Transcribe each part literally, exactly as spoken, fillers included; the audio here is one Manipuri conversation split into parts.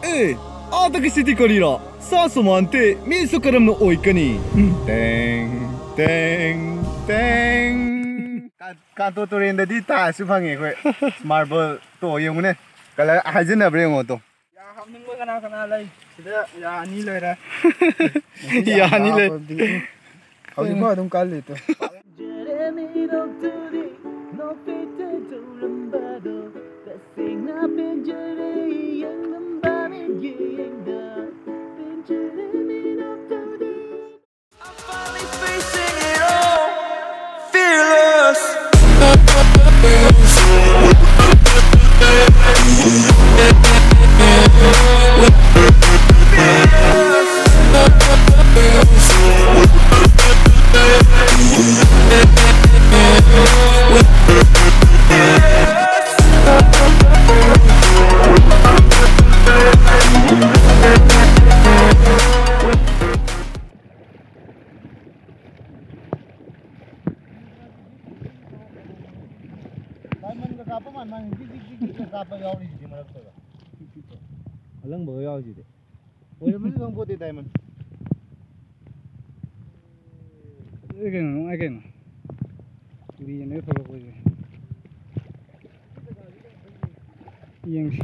ꯑꯦ, ꯑꯥꯗꯒꯤꯁꯤꯗꯤ ꯀꯔꯤꯔꯥ? ꯁꯥ ꯁꯃꯥꯟꯇꯦ, ꯃꯤꯁꯨ ꯀꯔꯝꯅ ꯑꯣꯏꯒꯅꯤ? ꯇꯦꯡ, ꯇꯦꯡ, ꯇꯦꯡ꯫ ꯀꯥ-, ꯀꯥꯟꯇꯣ ꯇꯨꯔꯦꯟꯗꯗꯤ ꯇꯥꯏꯁꯁꯨ ꯐꯪꯉꯦ ꯑꯩꯈꯣꯏ꯫ ꯃꯥꯔꯕꯜ ꯇꯣ ꯌꯦꯡꯉꯨꯅꯦ꯫ ꯀꯂꯔ ꯍꯥꯏꯖꯤꯟꯅꯕ꯭ꯔꯥ ꯌꯦꯡꯉꯣ ꯑꯗꯣ꯫ ꯌꯥ ꯍꯥꯞꯅꯤꯡꯕ ꯀꯅꯥ ꯀꯅꯥ ꯂꯩ? ꯁꯤꯗ ꯌꯥ ꯑꯅꯤ ꯂꯩꯔꯦ꯫ ꯌꯥ ꯑꯅꯤ ꯂꯩ꯫ ꯍꯧꯖꯤꯛꯐꯥꯎ ꯑꯗꯨꯝ ꯀꯜꯂꯤ ꯇꯨ꯫ ꯄꯦꯟꯖꯔꯦ ꯃꯤꯅꯣꯛꯇꯨꯗꯤ, ꯅꯣꯛꯐꯦꯠꯇ ꯇꯧꯔꯝꯕꯗꯣ, ꯇꯁꯦꯡꯅ ꯄꯦꯟꯖꯔꯦ ꯌꯦꯡꯂꯝꯕ ꯃꯤꯠꯌꯦꯡꯗ, ꯄꯦꯟꯖꯔꯦ ꯃꯤꯅꯣꯛꯇꯨꯗꯤ꯫ I'm finally facing it all, fearless. ꯗꯥꯏꯃꯟꯒ ꯀꯥꯞꯄ ꯃꯥꯟ ꯃꯥꯟ ꯖꯤꯛ ꯖꯤꯛ ꯖꯤꯛ ꯖꯤꯛ ꯀꯥꯞꯄ ꯌꯥꯎꯔꯤꯁꯤꯗꯤ ꯃꯔꯛꯇꯒ꯫ ꯑꯂꯪꯕꯒ ꯌꯥꯎꯔꯤꯁꯤꯗꯤ꯫ ꯑꯣꯏꯔꯝꯃꯅꯤ ꯈꯪꯄꯣꯠꯇꯦ ꯗꯥꯏꯃꯟ꯫ ꯑꯦ ꯀꯩꯅꯣ, ꯅꯨꯡꯉꯥꯏ ꯀꯩꯅꯣ꯫ ꯀꯨꯏꯔꯦꯅꯦ ꯊꯣꯛꯂꯛꯄꯁꯦ꯫ ꯌꯦꯡꯁꯤ꯫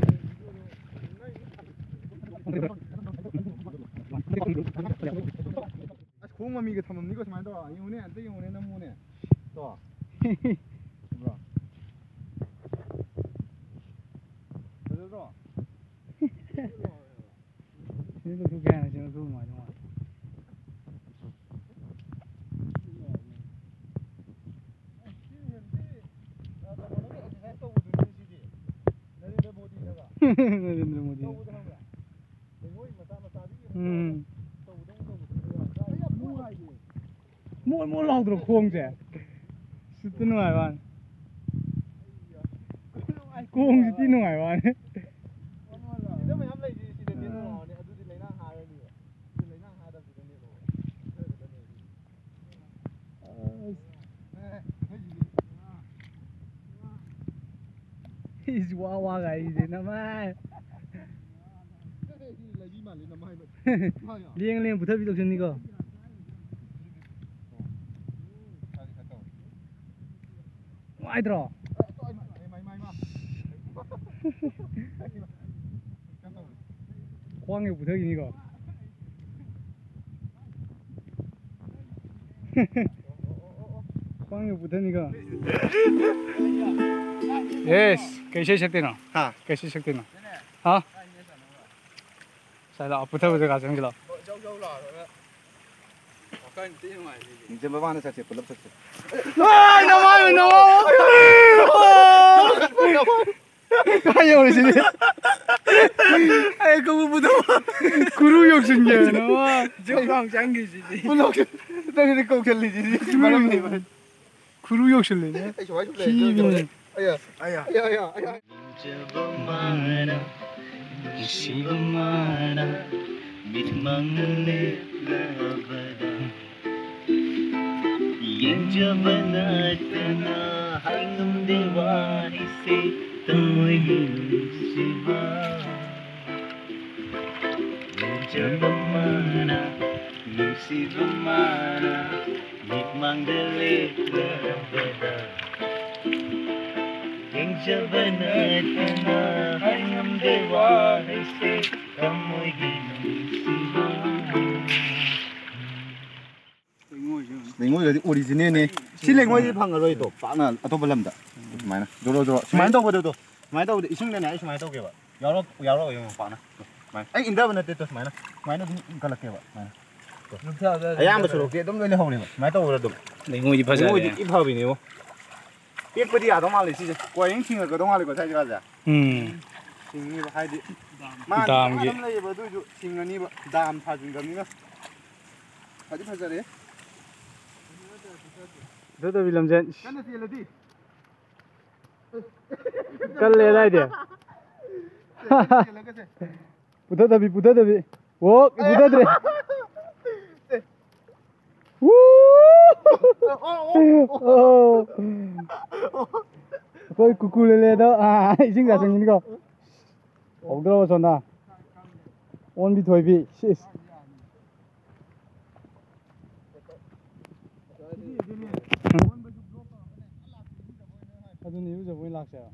ꯑꯁ, ꯈꯣꯡ ꯃꯃꯤꯒ ꯊꯝꯃꯝꯅꯤꯀꯣ ꯁꯨꯃꯥꯏꯅ ꯇꯧꯔ꯫ ꯌꯦꯡꯉꯨꯅꯦ, ꯑꯝꯇ ꯌꯦꯡꯉꯨꯅꯦ, ꯅꯝꯃꯨꯅꯦ꯫ ꯇꯣ꯫ ꯎꯕ꯭ꯔꯣ? ꯐꯖꯗ꯭ꯔꯣ? ꯁꯤꯗ ꯂꯧꯊꯣꯛꯀꯦ ꯍꯥꯏꯅ ꯁꯤ ꯂꯧꯊꯣꯛ ꯅꯨꯡꯉꯥꯏꯗꯧ ꯃꯥꯜꯂꯦ꯫ ꯅꯔꯦꯟꯗ꯭ꯔ ꯃꯣꯗꯤꯅꯒ ꯅꯔꯦꯟꯗ꯭ꯔ ꯃꯣꯗꯤ꯫ ꯇꯧꯕꯗꯣ ꯈꯪꯕ꯭ꯔꯥ? ꯂꯩꯉꯣꯏ ꯃꯆꯥ ꯃꯆꯥꯗꯒꯤ ꯎꯝ꯫ ꯇꯧꯕꯗꯧꯅ ꯇꯧꯕꯗꯣ꯫ ꯑꯩ ꯌꯥꯝ ꯅꯨꯡꯉꯥꯏꯌꯦ꯫ ꯃꯣꯟ ꯃꯣꯟ ꯂꯥꯎꯗ꯭ꯔꯣ ꯈꯣꯡꯁꯦ? ꯁꯤꯠꯇ ꯅꯨꯡꯉꯥꯏꯕ ꯋꯥꯅꯤ꯫ ꯈꯣꯡꯁꯤꯗꯤ ꯅꯨꯡꯉꯥꯏꯕ ꯋꯥꯅꯤ꯫ ꯁꯤꯗ ꯃꯌꯥꯝ ꯂꯩꯔꯤ, ꯁꯤꯗ ꯅꯦꯠ ꯅꯨꯡꯉꯥꯏꯔꯅꯤ꯫ ꯑꯗꯨꯗꯤ ꯂꯩꯅꯥꯡ ꯍꯥꯔꯅꯤꯕ꯫ ꯁꯤꯗ ꯂꯩꯅꯥꯡ ꯍꯥꯗꯕꯁꯤꯗ ꯅꯦꯠ ꯅꯨꯡꯉꯥꯏ꯫ ꯑꯁ꯫ ꯏꯁ, ꯋꯥ ꯋꯥ ꯒꯥꯏꯁꯤꯗꯤ ꯅꯃꯥꯏ꯫ ꯂꯦꯡ ꯂꯦꯡ ꯄꯨꯊꯕꯤ ꯇꯧꯁꯟꯅꯤꯀꯣ꯫ ꯅꯨꯡꯉꯥꯏꯇ꯭ꯔꯣ? ꯈ꯭ꯋꯥꯡ ꯌꯧ ꯄꯨꯊꯈꯤꯅꯤꯀꯣ꯫ ꯈ꯭ꯋꯥꯡ ꯌꯧ ꯄꯨꯊꯅꯤꯀꯣ꯫ ꯌꯦꯁ꯫ ꯀꯩ ꯏꯁꯩ ꯁꯛꯇꯣꯏꯅꯣ? ꯍꯥ? ꯀꯩ ꯏꯁꯩ ꯁꯛꯇꯣꯏꯅꯣ? ꯍꯥ? ꯁꯥꯏ ꯂꯥꯛꯑꯣ, ꯄꯨꯊꯕ ꯖꯒꯥ ꯆꯪꯁꯤ ꯂꯥꯛꯑꯣ꯫ ꯅꯤꯡꯆꯦꯝꯕ ꯃꯥꯅ ꯆꯠꯁꯦ, ꯄꯨꯂꯞ ꯆꯠꯁꯦ꯫ ꯂꯣꯏ ꯅꯃꯥꯏ, ꯅꯃꯥꯏ! ꯀꯥꯏ ꯌꯧꯔꯤꯁꯤꯗꯤ? ꯑꯩ ꯀꯧꯕ ꯄꯨꯊꯣꯛ꯫ ꯈꯨꯔꯨ ꯌꯧꯁꯤꯟꯒꯦ, ꯅꯃꯥꯏ! ꯖꯤꯝ ꯂꯥꯎ ꯆꯪꯈꯤꯁꯤꯗꯤ꯫ ꯄꯨꯂꯞ ꯅꯪꯒꯤꯗꯤ ꯀꯧꯁꯜꯂꯤꯁꯤꯗꯤ ꯃꯔꯝ ꯂꯩꯕ꯫ ꯈꯨꯔꯨ ꯌꯧꯁꯤꯜꯂꯦꯅꯦ꯫ ꯑꯩ ꯁꯨꯃꯥꯏ ꯁꯨꯝ ꯂꯩꯔꯗꯤ ꯊꯤꯕꯅꯦ꯫ ꯑꯗꯨꯝ ꯑꯌꯥ꯫ ꯑꯌꯥ꯫ ꯑꯌꯥ, ꯑꯌꯥ, ꯑꯌꯥ꯫ ꯌꯦꯡꯖꯕ ꯃꯥꯅ, ꯅꯨꯡꯁꯤꯕ ꯃꯥꯅ, ꯃꯤꯠꯃꯥꯡꯗ ꯂꯦꯞꯂꯕꯗ꯫ ꯌꯦꯡꯖꯕ ꯅꯠꯇꯅ ꯍꯥꯏꯉꯝꯗꯦ ꯋꯥꯍꯩꯁꯦ, ꯊꯃꯣꯏꯒꯤ ꯅꯨꯡꯁꯤꯕ꯫ ꯌꯦꯡꯖꯕ ꯃꯥꯅ, ꯅꯨꯡꯁꯤꯕ ꯃꯥꯅ, ꯃꯤꯠꯃꯥꯡꯗ ꯂꯦꯞꯂꯕꯗ꯫ ꯌꯦꯡꯖꯕ ꯅꯠꯇꯅ ꯍꯥꯏꯉꯝꯗꯦ ꯋꯥꯍꯩꯁꯦ, ꯊꯃꯣꯏꯒꯤ ꯅꯨꯡꯁꯤꯕ꯫ ꯂꯩꯉꯣꯏꯒꯗꯤ ꯑꯣꯔꯤꯖꯤꯅꯦꯜꯅꯦ꯫ ꯁꯤ ꯂꯩꯉꯣꯏꯗꯤ ꯐꯪꯉꯔꯣꯏꯗꯣ ꯄꯥꯛꯅ ꯑꯇꯣꯞꯄ ꯂꯝꯗ꯫ ꯁꯨꯃꯥꯏꯅ ꯖꯣꯔꯣ ꯖꯣꯔꯣ ꯁꯨꯃꯥꯏꯅ ꯇꯧꯕꯗꯣ ꯇꯣ꯫ ꯁꯨꯃꯥꯏꯅ ꯇꯧꯕꯗ ꯏꯁꯤꯡꯗꯅꯦ ꯑꯩ ꯁꯨꯃꯥꯏꯅ ꯇꯧꯒꯦꯕ꯫ ꯌꯥꯎꯔꯛ ꯌꯥꯎꯔꯛꯑꯣꯏꯕ ꯄꯥꯛꯅ꯫ ꯁꯨꯃꯥꯏꯅ ꯑꯩ ꯏꯟꯗꯕ ꯅꯠꯇꯦ ꯇꯣ꯫ ꯁꯨꯃꯥꯏꯅ ꯁꯨꯃꯥꯏꯅ ꯑꯗꯨꯝ ꯏꯟꯈꯠꯂꯛꯀꯦꯕ꯫ ꯁꯨꯃꯥꯏꯅ꯫ ꯑꯌꯥꯝꯕ ꯁꯔꯨꯛꯇꯤ ꯑꯗꯨꯝ ꯂꯣꯏ ꯂꯩꯍꯧꯔꯦꯕ ꯁꯨꯃꯥꯏꯅ ꯇꯧꯕꯗ ꯑꯗꯨꯝ꯫ ꯂꯩꯉꯣꯏꯗꯤ ꯐꯖꯔꯦ꯫ ꯂꯩꯉꯣꯏꯗꯤ ꯊꯤ ꯐꯕꯤꯅꯦꯕꯣ꯫ ꯄꯦꯛꯄꯗꯤ ꯌꯥꯗꯧ ꯃꯥꯜꯂꯦ ꯁꯤꯁꯦ꯫ ꯀꯣꯏꯔꯦꯡ ꯊꯤꯡꯉꯛꯀꯗꯧ ꯃꯥꯜꯂꯦꯀꯣ ꯁ꯭ꯋꯥꯏ ꯖꯒꯥꯁꯦ꯫ ꯎꯝ꯫ ꯊꯤꯡꯅꯤꯕ ꯍꯥꯏꯗꯤ ꯃꯥ ꯗꯥꯝꯒꯤ꯫ ꯑꯗꯨꯝ ꯂꯩꯌꯦꯕ ꯑꯗꯨ ꯑꯣꯏꯁꯨ ꯊꯤꯡꯉꯅꯤꯕ꯫ ꯗꯥꯝ ꯁꯥꯖꯤꯟꯈ꯭ꯔꯕꯅꯤꯅ꯫ ꯐꯗꯤ ꯐꯖꯔꯦ꯫ ꯐꯖꯗꯕꯤ ꯂꯝꯖꯦꯟ꯫ ꯀꯟꯅ ꯆꯦꯜꯂꯗꯤ꯫ ꯀꯜꯂꯦ ꯑꯗꯥꯏꯗꯤ꯫ ꯆꯦꯜꯂꯒꯁꯦ꯫ ꯄꯨꯊꯗꯕꯤ, ꯄꯨꯊꯗꯕꯤ꯫ ꯑꯣ, ꯄꯨꯊꯗ꯭ꯔꯦ꯫ ꯋꯨ! ꯑꯣ꯫ ꯑꯩꯈꯣꯏ ꯀꯨꯀꯨ ꯂꯦꯂꯦꯗꯣ, ꯑꯥ, ꯏꯁꯤꯡ ꯆꯥꯁꯤꯟꯒꯅꯤꯀꯣ꯫ ꯍꯧꯗ꯭ꯔꯕ ꯁꯣꯝꯗ꯫ ꯑꯣꯟꯕꯤ ꯊꯣꯏꯕꯤ, ꯁꯤꯁ꯫ ꯑꯗꯨꯅꯤ ꯏꯔꯨꯖꯕ ꯑꯣꯏꯅ ꯂꯥꯛꯁꯦ ꯍꯥꯏꯔꯣ?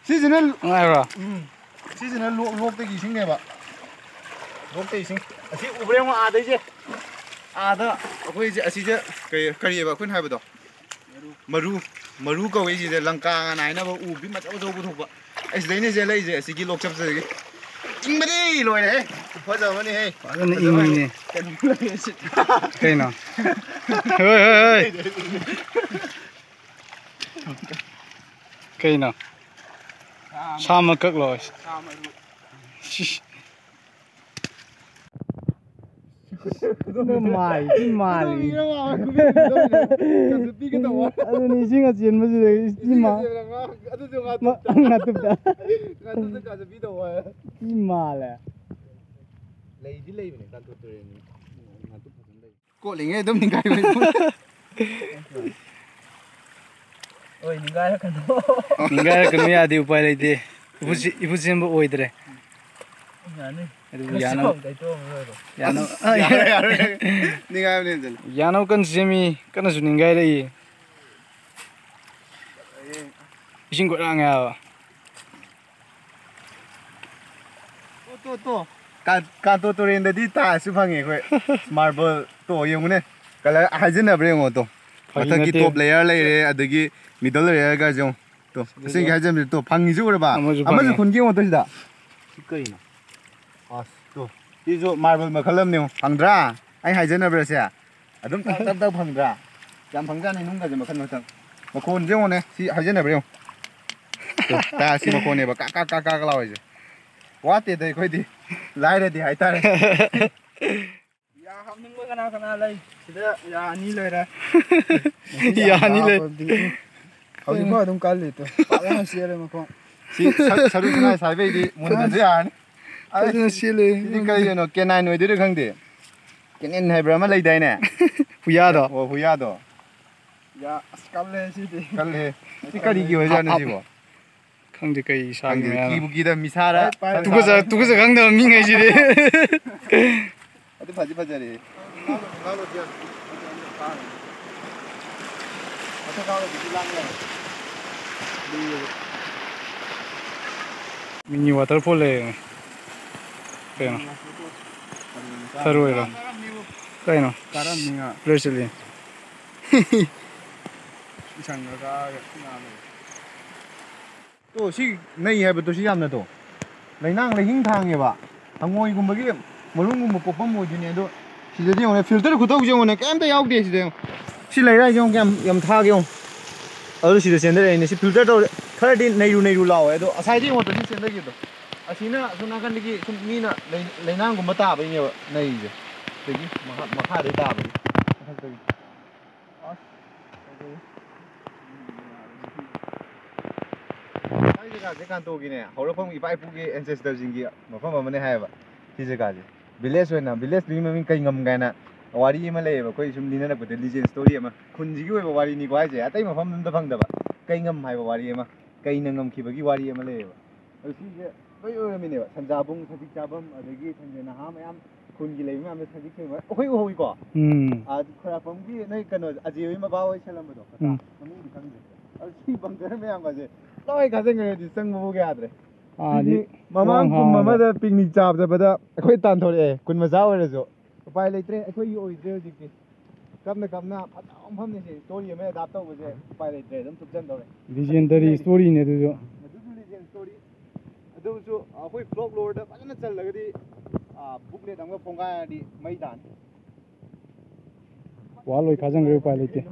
ꯁꯤꯁꯤꯅ, ꯅꯨꯡꯉꯥꯏꯕ꯭ꯔꯣ? ꯎꯝ, ꯁꯤꯁꯤꯅ ꯂꯣꯛ-, ꯂꯣꯛꯇꯒꯤ ꯏꯁꯤꯡꯅꯦꯕ꯫ ꯂꯣꯛꯇꯒꯤ ꯏꯁꯤꯡ꯫ ꯑꯁꯤ ꯎꯕ꯭ꯔꯥ ꯌꯦꯡꯉꯣ, ꯑꯥꯗꯩꯁꯦ꯫ ꯑꯥꯗ ꯑꯩꯈꯣꯏꯁꯦ, ꯑꯁꯤꯁꯦ ꯀꯔꯤ, ꯀꯔꯤꯑꯕ ꯑꯩꯈꯣꯏꯅ ꯍꯥꯏꯕꯗꯣ? ꯃꯔꯨ, ꯃꯔꯨ ꯀꯧꯋꯦ ꯁꯤꯁꯦ, ꯂꯪꯀꯥ ꯉꯥꯅ ꯍꯥꯏꯅꯕ ꯎꯕꯤ ꯃꯆꯧ ꯑꯆꯧꯕ ꯊꯣꯛꯄ꯫ ꯑꯩ ꯁꯤꯗꯩꯅꯦ ꯆꯦꯜꯂꯛꯏꯁꯦ, ꯑꯁꯤꯒꯤ ꯂꯣꯛꯆꯞꯁꯤꯗꯒꯤ꯫ ꯏꯪꯕꯗꯤ ꯂꯣꯏꯔꯦꯍꯦ꯫ ꯐꯖꯕꯅꯤꯍꯦ꯫ ꯐꯖꯅ ꯐꯖꯕꯅꯤ꯫ ꯏꯪꯉꯤꯅꯦ꯫ ꯀꯩꯅꯣ ꯂꯩꯔꯤꯁꯦ? ꯀꯩꯅꯣ? ꯍꯣꯏ, ꯍꯣꯏ, ꯍꯣꯏ꯫ ꯀꯩꯅꯣ? ꯁꯥ ꯑꯃ ꯀꯛꯂꯣ꯫ ꯁꯤꯁ꯫ ꯃꯥꯏ ꯊꯤ ꯃꯥꯜꯂꯤ꯫ ꯑꯗꯨꯅꯤ ꯏꯁꯤꯡ ꯑꯆꯦꯟꯕꯁꯤꯗ ꯏꯁꯤꯡ ꯃꯥ-, ꯃꯥ-, ꯉꯥꯇꯨꯞꯇ꯫ ꯊꯤ ꯃꯥꯜꯂꯦ꯫ ꯂꯩꯗꯤ ꯂꯩꯕꯅꯦ, ꯀꯥꯟꯇꯣ ꯇꯨꯔꯦꯟ ꯉꯥꯇꯨꯞ ꯐꯖꯅ ꯂꯩ꯫ ꯀꯣꯠꯂꯤꯉꯩ ꯑꯗꯨꯝ ꯅꯤꯡꯒꯥꯏꯕꯅꯤ꯫ ꯍꯣꯏ, ꯅꯤꯡꯒꯥꯏꯔꯛꯀꯅꯨ꯫ ꯅꯤꯡꯒꯥꯏꯔꯛꯀꯅꯨ ꯌꯥꯗꯦ, ꯎꯄꯥꯏ ꯂꯩꯇꯦ꯫ ꯏꯐꯨ ꯆꯦ-, ꯏꯐꯨ ꯆꯦꯟꯕ ꯑꯣꯏꯗ꯭ꯔꯦ꯫ ꯌꯥꯅꯤ꯫ ꯑꯗꯨꯕꯨ ꯈꯔ ꯌꯥꯅꯕ, ꯆꯥꯎꯅ ꯇꯩꯊꯣꯛꯑꯝꯃ ꯂꯣꯏꯔꯦ꯫ ꯌꯥꯅꯕ, ꯑꯁ, ꯌꯥꯔꯦ, ꯌꯥꯔꯦ꯫ ꯅꯤꯡꯒꯥꯏꯕꯅꯦ ꯑꯗꯨꯅ꯫ ꯌꯥꯅꯕ ꯀꯟꯅ ꯁꯦꯝꯃꯤ, ꯀꯟꯅꯁꯨ ꯅꯤꯡꯒꯥꯏꯔꯛꯏ꯫ ꯏꯁꯤꯡ ꯈꯨꯠꯂꯥꯡ ꯍꯥꯏꯕ꯫ ꯇꯣ, ꯇꯣ, ꯇꯣ꯫ ꯀꯥ-, ꯀꯥꯟꯇꯣ ꯇꯨꯔꯦꯟꯗꯗꯤ ꯇꯥꯏꯜꯁꯁꯨ ꯐꯪꯉꯦ ꯑꯩꯈꯣꯏ꯫ ꯃꯥꯔꯕꯜ ꯇꯣ ꯌꯦꯡꯉꯨꯅꯦ꯫ ꯀꯂꯔ ꯍꯥꯏꯖꯟꯅꯕ꯭ꯔꯥ ꯌꯦꯡꯉꯣ ꯇꯣ꯫ ꯐꯥꯒꯤ ꯃꯊꯛꯀꯤ ꯅꯠꯇꯦ꯫ ꯇꯣꯞ ꯂꯦꯌꯔ ꯂꯩꯔꯦ, ꯑꯗꯒꯤ ꯃꯤꯗꯜ ꯂꯦꯌꯔꯒꯁꯦ ꯌꯦꯡꯉꯣ꯫ ꯇꯣ, ꯁꯤꯗ ꯑꯁꯦꯡꯒꯤ ꯍꯥꯏꯖꯟꯕꯁꯦ ꯇꯣ, ꯐꯪꯉꯤꯁꯦ ꯎꯔꯕ? ꯑꯃꯁꯨ ꯑꯃꯁꯨ ꯐꯪꯉꯦ꯫ ꯈꯨꯟꯒꯤ ꯌꯦꯡꯉꯣ ꯇꯣ ꯁꯤꯗ꯫ ꯁꯤ ꯀꯩꯅꯣ? ꯑꯁ, ꯇꯣ꯫ ꯁꯤꯁꯨ ꯃꯥꯔꯕꯜ ꯃꯈꯜ ꯑꯃꯅꯦ ꯌꯦꯡꯉꯣ꯫ ꯐꯪꯗ꯭ꯔꯥ? ꯑꯩ ꯍꯥꯏꯖꯟꯅꯕ꯭ꯔꯥ ꯁꯦ? ꯑꯗꯨꯝ ꯇꯛ ꯇꯛ ꯇꯛ ꯐꯪꯗ꯭ꯔꯥ? ꯌꯥꯝ ꯐꯪꯖꯥꯠꯅꯤ ꯅꯨꯡꯒꯁꯦ ꯃꯈꯜ ꯃꯈꯜ꯫ ꯃꯈꯣꯟꯁꯦ ꯌꯦꯡꯉꯣꯅꯦ꯫ ꯁꯤ ꯍꯥꯏꯖꯟꯅꯕ꯭ꯔꯥ ꯌꯦꯡꯉꯣ꯫ ꯇꯣ, ꯇꯥꯏꯜꯁꯀꯤ ꯃꯈꯣꯟꯅꯦꯕ꯫ ꯀꯥꯛ ꯀꯥꯛ ꯀꯥꯛ ꯀꯥꯛ ꯂꯥꯎꯔꯤꯁꯦ꯫ ꯋꯥꯠꯇꯦꯗ ꯑꯩꯈꯣꯏꯗꯤ꯫ ꯂꯥꯏꯔꯗꯤ ꯍꯥꯏꯇꯥꯔꯦ꯫ ꯌꯥ ꯍꯥꯞꯅꯤꯡꯕ ꯀꯅꯥ ꯀꯅꯥ ꯂꯩ? ꯁꯤꯗ ꯌꯥ ꯑꯅꯤ ꯂꯩꯔꯦ꯫ ꯌꯥ ꯑꯅꯤ ꯂꯩ꯫ ꯍꯧꯖꯤꯛꯐꯥꯎ ꯑꯗꯨꯝ ꯀꯜꯂꯤ ꯇꯨ꯫ ꯐꯖꯅ ꯆꯦꯜꯂꯦ ꯃꯈꯣꯡ꯫ ꯁꯤ ꯁꯔꯨ, ꯁꯔꯨ ꯁꯅꯥꯏ ꯁꯥꯏꯕꯩꯗꯤ ꯃꯨꯟꯗ꯭ꯔꯁꯨ ꯌꯥꯔꯅꯤ꯫ ꯐꯖꯅ ꯆꯦꯜꯂꯦ꯫ ꯁꯤꯗꯤ ꯀꯔꯤꯅꯣ? ꯀꯦꯅꯥꯏꯟ ꯑꯣꯏꯗꯣꯏꯔꯥ ꯈꯪꯗꯦ꯫ ꯀꯦꯅꯦꯟ ꯍꯥꯏꯕ꯭ꯔꯥ ꯑꯃ ꯂꯩꯗꯥꯏꯅꯦ? ꯍꯨꯏꯌꯥꯗꯣ꯫ ꯑꯣ, ꯍꯨꯏꯌꯥꯗꯣ꯫ ꯌꯥ, ꯑꯁ, ꯀꯜꯂꯦ ꯁꯤꯗꯤ꯫ ꯀꯜꯂꯦ꯫ ꯁꯤ ꯀꯔꯤꯒꯤ ꯑꯣꯏꯖꯥꯠꯅꯣ ꯁꯤꯕꯣ? ꯈꯪꯗꯦ ꯀꯩ ꯁꯥꯒꯤ ꯈꯪꯗꯦ, ꯃꯌꯥꯝ꯫ ꯀꯤꯕꯨ ꯀꯤꯗ ꯃꯤꯁꯥꯔ ꯇꯨꯒꯖ ꯇꯨꯒꯖ ꯈꯪꯗꯕ ꯃꯤꯉꯩꯁꯤꯗꯤ꯫ ꯑꯗꯨ ꯐꯗꯤ ꯐꯖꯔꯦ꯫ Mini waterfall ꯂꯩꯔꯦꯅꯦ꯫ ꯀꯩꯅꯣ? ꯊꯔꯣꯏꯔꯣ? ꯀꯩꯅꯣ? ꯀꯥꯔꯝꯅꯤꯉ Brazilian꯫ ꯏꯁꯪꯒ ꯀꯥꯔꯒ ꯉꯥ ꯂꯩ꯫ ꯇꯣ ꯁꯤ ꯅꯩ ꯍꯥꯏꯕꯗꯣ ꯁꯤ ꯌꯥꯝꯅ ꯇꯣ ꯂꯩꯅꯥꯡ ꯂꯩꯍꯤꯡ ꯊꯥꯡꯉꯦꯕ꯫ ꯍꯪꯉꯣꯏꯒꯨꯝꯕꯒꯤ ꯃꯔꯨꯝꯒꯨꯝꯕ ꯄꯣꯛꯐꯝ ꯑꯣꯏꯗꯣꯏꯅꯦ꯫ ꯑꯗꯣ ꯁꯤꯗꯗꯤ ꯌꯦꯡꯉꯨꯅꯦ, ꯐꯤꯜꯇꯔ ꯈꯨꯇꯧꯁꯦ ꯌꯦꯡꯉꯨꯅꯦ, ꯀꯩꯝꯇ ꯌꯥꯎꯗꯦ ꯁꯤꯗ ꯌꯦꯡꯉꯨ꯫ ꯁꯤ ꯂꯩꯔꯥꯏꯁꯦ ꯌꯦꯡꯉꯨ, ꯀꯌꯥꯝ ꯌꯥꯝ ꯊꯥꯒꯦ ꯌꯦꯡꯉꯨ꯫ ꯑꯗꯨ ꯁꯤꯗ ꯆꯦꯟꯊꯔꯛꯏꯅꯦ꯫ ꯁꯤ ꯐꯤꯜꯇꯔ ꯇꯧꯔꯦ꯫ ꯈꯔꯗꯤ ꯅꯩꯔꯨ ꯅꯩꯔꯨ ꯂꯥꯎꯋꯦ꯫ ꯑꯗꯣ ꯉꯁꯥꯏꯗꯤ ꯌꯦꯡꯉꯣ, ꯁꯤ ꯆꯦꯟꯊꯈꯤꯕꯗꯣ꯫ ꯑꯁꯤꯅ ꯑꯁꯣꯝ ꯅꯥꯀꯟꯗꯒꯤ ꯁꯨꯝ ꯃꯤꯅ ꯂꯩ- ꯂꯩꯅꯥꯡꯒꯨꯝꯕ ꯇꯥꯕꯩꯅꯦꯕ ꯅꯩꯔꯤꯁꯦ꯫ ꯑꯗꯒꯤ ꯃꯈꯥ- ꯃꯈꯥꯗꯩ ꯇꯥꯕꯒꯤ ꯃꯊꯛꯇꯒꯤ꯫ ꯑꯁ, ꯐꯖꯩ꯫ ꯁ꯭ꯋꯥꯏ ꯖꯒꯥꯁꯦ ꯀꯥꯟꯇꯣꯒꯤꯅꯦ, ꯍꯧꯔꯛꯐꯝ ꯏꯄꯥ ꯏꯄꯨꯒꯤ ancestor ꯁꯤꯡꯒꯤ ꯃꯐꯝ ꯑꯃꯅꯦ ꯍꯥꯏꯌꯦꯕ꯫ ꯁꯤ ꯖꯒꯥꯁꯦ village ꯑꯣꯏꯅ, village ꯇꯨꯒꯤ ꯃꯃꯤꯡ ꯀꯩꯉꯝ ꯀꯥꯏꯅ ꯋꯥꯔꯤ ꯑꯃ ꯂꯩꯌꯦꯕ꯫ ꯑꯩꯈꯣꯏ ꯁꯨꯝ ꯂꯤꯅꯔꯛꯄꯗ legend story ꯑꯃ, ꯈꯨꯟꯁꯤꯒꯤ ꯑꯣꯏꯕ ꯋꯥꯔꯤꯅꯤꯀꯣ ꯍꯥꯏꯁꯦ, ꯑꯇꯩ ꯃꯐꯝ ꯑꯝꯗ ꯐꯪꯗꯕ꯫ ꯀꯩꯉꯝ ꯍꯥꯏꯕ ꯋꯥꯔꯤ ꯑꯃ, ꯀꯩꯅ ꯉꯝꯈꯤꯕꯒꯤ ꯋꯥꯔꯤ ꯑꯃ ꯂꯩꯌꯦꯕ꯫ ꯑꯗꯨ ꯁꯤꯁꯦ ꯂꯣꯏ ꯑꯣꯏꯔꯝꯃꯤꯅꯦꯕ꯫ ꯁꯟꯖꯥꯕꯨꯡ, ꯁꯖꯤꯛ ꯆꯥꯐꯝ, ꯑꯗꯒꯤ ꯁꯟꯖꯦ ꯅꯍꯥ ꯃꯌꯥꯝ, ꯈꯨꯟꯒꯤ ꯂꯩꯕ ꯃꯌꯥꯝꯗꯣ ꯁꯖꯤꯛ ꯁꯦꯡꯕ ꯑꯩꯈꯣꯏ ꯎꯍꯧꯋꯤꯀꯣ꯫ ꯎꯝ꯫ ꯑꯥ, ꯈꯣꯏꯔꯥꯛꯄꯝꯒꯤ ꯅꯣꯏ ꯀꯩꯅꯣ, ꯑꯖꯦ ꯍꯣꯏ ꯃꯕꯥ ꯍꯣꯏ ꯁꯦꯜꯂꯝꯕꯗꯣ꯫ ꯎꯝ꯫ ꯃꯃꯤꯡꯗꯤ ꯈꯪꯗ꯭ꯔꯦ꯫ ꯑꯗꯨ ꯁꯤ ꯕꯪꯀꯔ ꯃꯌꯥꯝꯒꯁꯦ ꯂꯣꯏ ꯀꯥꯁꯟꯈ꯭ꯔꯦ, ꯍꯧꯖꯤꯛ ꯆꯪꯕꯐꯥꯎ ꯌꯥꯗ꯭ꯔꯦ꯫ ꯑꯥꯗꯤ ꯃꯃꯥꯡ ꯋꯥꯡ ꯀꯨꯝ ꯍꯥꯡꯉꯒ꯫ ꯑꯃꯗ ꯄꯤꯛꯅꯤꯛ ꯆꯥꯕ ꯆꯠꯄꯗ ꯑꯩꯈꯣꯏ ꯇꯥꯟꯊꯣꯔꯛꯑꯦ, ꯀꯨꯟ ꯃꯆꯥ ꯑꯣꯏꯔꯁꯨ꯫ ꯎꯄꯥꯏ ꯂꯩꯇ꯭ꯔꯦ, ꯑꯩꯈꯣꯏꯒꯤ ꯑꯣꯏꯗ꯭ꯔꯦ ꯍꯧꯖꯤꯛꯇꯤ꯫ ꯇꯞꯅ ꯇꯞꯅ ꯐꯖꯕ ꯃꯐꯝꯅꯤ ꯁꯤ꯫ Story ꯑꯃ adapt ꯇꯧꯕꯁꯦ ꯎꯄꯥꯏ ꯂꯩꯇ꯭ꯔꯦ, ꯑꯗꯨꯝ ꯊꯨꯞꯆꯟꯗꯧꯔꯦ꯫ Legendary story ꯅꯦ ꯑꯗꯨꯁꯨ꯫ ꯑꯗꯨꯁꯨ legend story꯫ ꯑꯗꯨꯁꯨ ꯑꯩꯈꯣꯏ folklore ꯗ ꯐꯖꯅ ꯆꯜꯂꯒꯗꯤ, ꯑꯥ, booklet ꯑꯃꯒ ꯐꯣꯡꯒꯥꯏꯔꯗꯤ ꯃꯩ ꯇꯥꯅꯤ꯫ ꯋꯥ ꯂꯣꯏ ꯈꯥꯖꯪꯈ꯭ꯔꯦ, ꯎꯄꯥꯏ ꯂꯩꯇꯦ꯫